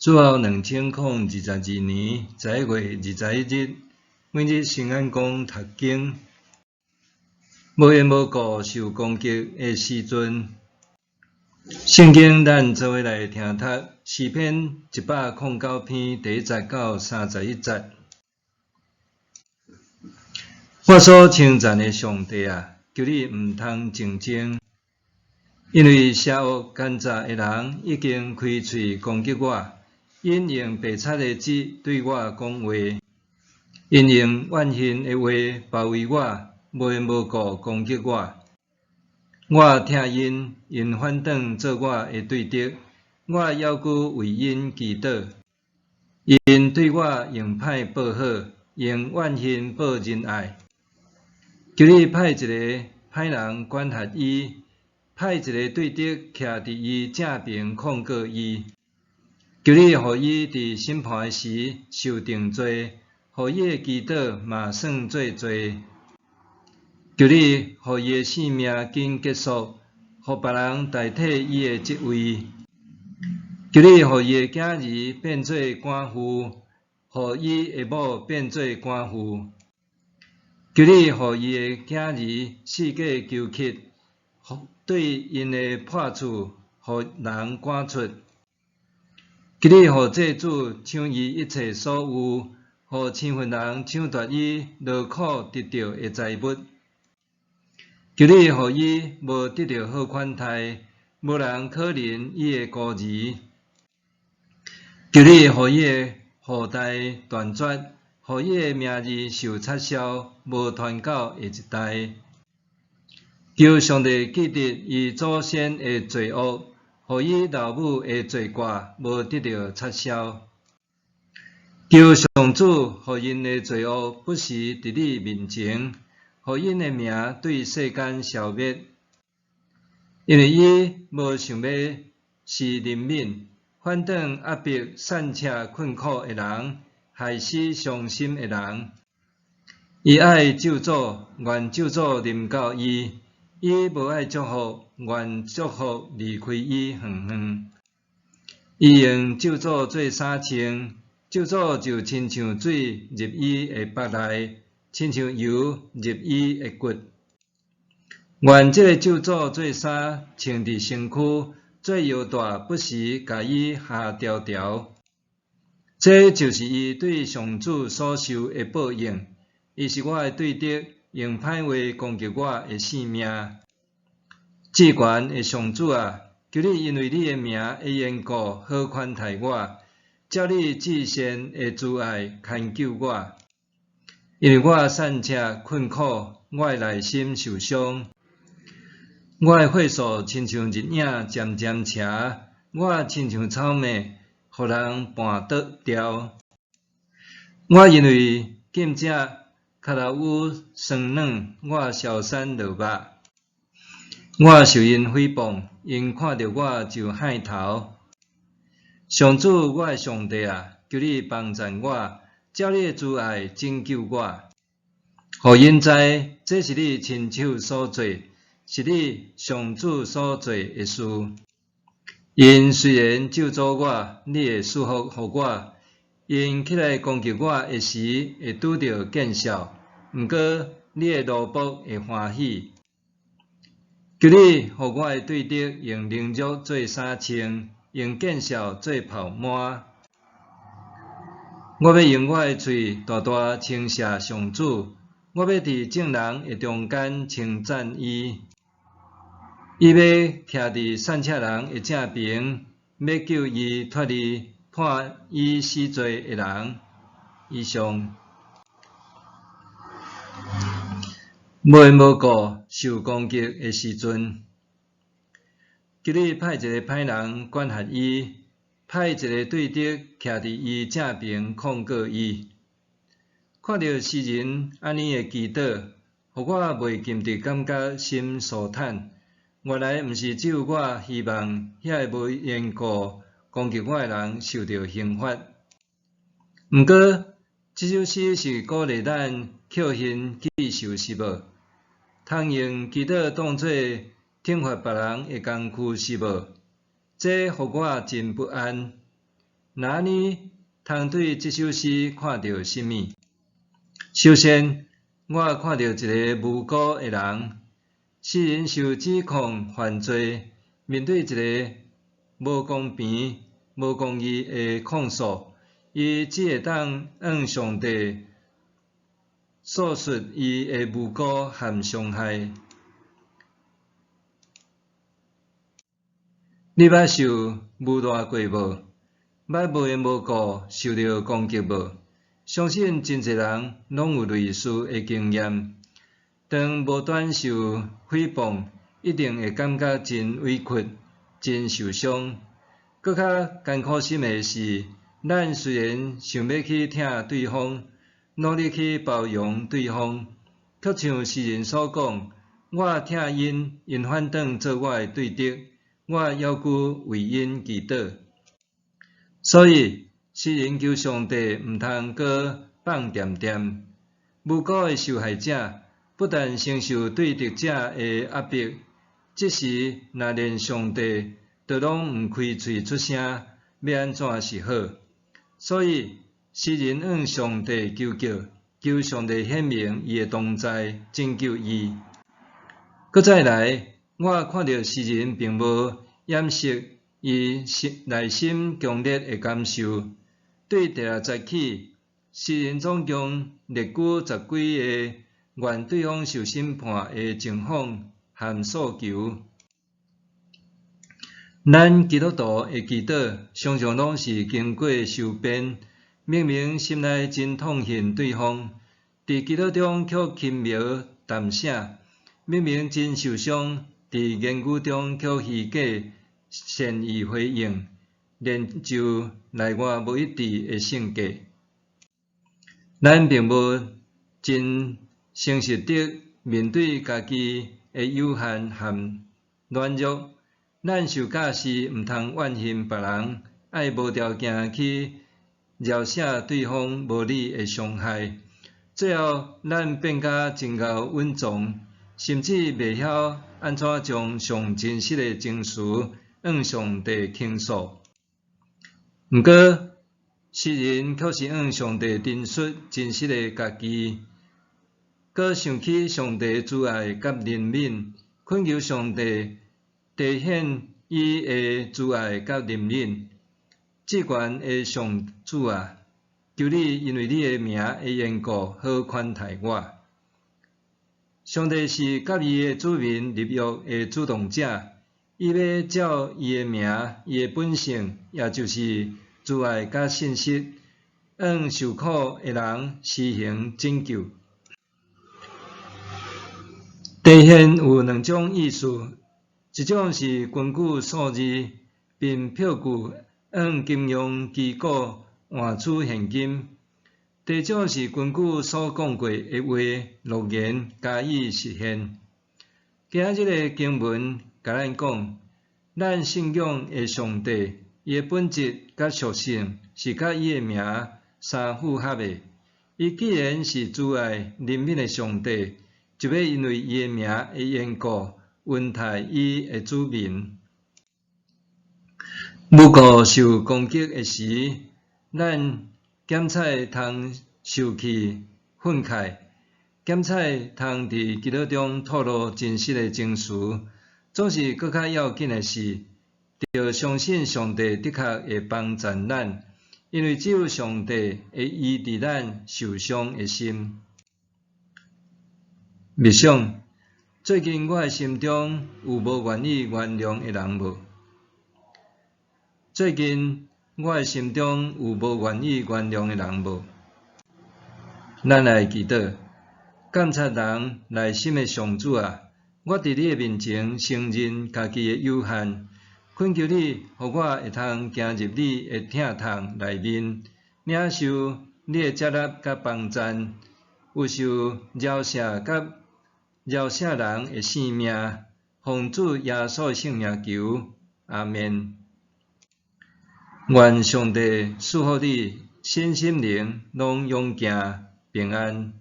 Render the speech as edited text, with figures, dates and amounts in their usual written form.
主後2022年11月21日，每日新眼光讀經，無緣無故受攻擊的時陣，聖經咱做伙來聽讀詩篇109篇第一節到31節。我所稱讚的上帝啊，求你毋通靜靜，因為邪惡奸詐的人已經開喙攻擊我。𪜶用白賊的舌對我講話，𪜶用怨恨的話包圍我，無緣無故攻擊我。我疼𪜶，𪜶反轉做我的對敵，我猶閣為𪜶祈禱。𪜶對我用歹報好，用怨恨報仁愛。求你派一个歹人管轄伊，派一个對敵徛佇伊正爿控告伊。求你予伊佇審判的時受定罪，予伊的祈禱嘛算做罪。求你予伊的性命緊結束，予別人代替伊的職位。求你予伊的囝兒變做寡婦，予伊的某變做寡婦。求你予伊的囝兒四界求乞，對𪜶的破厝予人趕出。求你予債主搶伊一切所有，予身份人搶奪伊勞苦得著的財物。求你予伊無得著好款待，無人可憐伊的孤兒。求你予伊的後代斷絕，予伊的名字受擦銷，無傳到下一代。求上帝記得伊祖先的罪惡，予伊老母的罪過無得著擦銷。求上主予𪜶的罪惡不時佇你面前，予𪜶的名對世間消滅。因為伊無想欲施憐憫，反轉壓迫散赤困苦的人，害死傷心的人。伊愛咒詛，願咒詛臨到伊；伊無愛祝福，願祝福離開伊遠遠。伊用咒詛做衫穿，咒詛就親像水入伊的腹內，親像油入伊的骨。願這个咒詛做衫穿佇身軀，做腰帶不時共伊合牢牢。這就是伊對上主所受的報應。伊是我的對敵，用歹話攻擊我的性命。至懸的上主啊，求你因為你的名的緣故，好款待我，照你至善的慈愛牽救我。因為我散赤困苦，我的內心受傷，我的血數親像日影漸漸斜，我親像草麥，予人絆倒掉。我因為禁食，跤頭趺酸軟，我消散落肉。我受𪜶誹謗，𪜶看著我就害頭。上主，我的上帝啊，求你幫贊我，照你的慈愛拯救我。予𪜶知，這是你親手所做，是你上主所做的事。𪜶雖然咒詛我，你會賜福予我；𪜶起來攻擊我的時，會拄著見笑。毋過，你的奴僕會歡喜。求你予我的對敵用凌辱做衫穿，用見笑做袍幔。我欲用我的喙大大稱謝上主，我欲佇眾人的中間稱讚伊。伊欲徛佇散赤人的正爿，欲救伊脫離判伊死罪的人。以上。無緣無故受攻擊的時陣，求你派一个歹人管轄伊，派一个對敵徛佇伊正爿控告伊。看著詩人按呢的祈禱，予我袂禁得感覺心舒坦。原來毋是只有我希望遐个無緣故攻擊我的人受著刑罰。毋過，這首詩是鼓勵咱抾恨記仇是無？通用祈禱當做懲罰別人的工具是無？這予我真不安。若按呢，通對這首詩看著啥物？首先，我看著一个無辜的人，詩人受指控犯罪，面對一个無公平、無公義的控訴，伊只會當向上帝訴說伊的無辜和傷害。你捌受侮辱過無？捌無緣無故受著攻擊無？相信真濟人攏有類似的經驗。當無端受誹謗，一定會感覺真委屈、真受傷。閣較艱苦心的是，咱雖然想欲去疼對方，努力去包容對方，卻像詩人所講：我疼𪜶，𪜶反轉做我的對敵，我猶閣為𪜶祈禱。所以，詩人求上帝毋通閣放恬恬。無辜的受害者不但承受對敵者的壓迫，這時若連上帝都攏毋開喙出聲，欲按怎是好？所以，詩人向上帝求告，求上帝顯明伊的同在，拯救伊。閣再來，我看著詩人並無掩飾伊內心強烈的感受。對第六節起，詩人總共列舉十幾个願對方受審判的情況和訴求。咱基督徒的祈禱，常常攏是經過修編，明明心內真痛恨對方，佇祈禱中卻輕描淡寫；明明真受傷，佇言語中卻虛假善意回應，練就內外無一致的性格。咱並無真誠實地面對家己的有限和軟弱，咱受教示毋通怨恨別人，愛無條件去饒赦對方無理的傷害。最後，咱變甲真𠢕隱藏，甚至袂曉按怎將上真實的情緒向上帝傾訴。毋過，詩人卻是向上帝陳述真實的家己，閣想起上帝慈愛佮憐憫，懇求上帝提顯伊的慈愛佮憐憫。至懸的上主啊，求你因為你的名的緣故，好寬待我。上帝是佮伊的子民立約的主動者，伊欲照伊的名、伊的本性，也就是慈愛佮信實，向受苦的人施行拯救。提現有兩種意思，一種是根據數字，憑票據按金融機構換取現金；第二種是根據所講過的話、諾言加以實現。今仔日的經文共咱講，咱信仰的上帝，伊的本質佮屬性是佮伊的名相符合的。伊既然是慈愛憐憫的上帝，就欲因為伊的名的緣故，恩待伊的子民。無故受攻擊的時，咱減菜通受氣憤慨，減菜通佇祈禱中吐露真實的情緒。總是閣較要緊的是，著相信上帝的確會幫贊咱，因為只有上帝會醫治咱受傷的心。默想，最近我的心中有無願意原諒的人無？最近我的心中有無願意原諒的人無？咱來祈禱，監察人內心的上主啊，我佇你的面前承認家己的有限，懇求你，予我會通行入你的疼痛內面，領受你的接納佮幫贊，有受饒赦佮饒赦人的性命，奉主耶穌的聖名求，阿們。願上帝賜福你，身心靈攏勇健平安。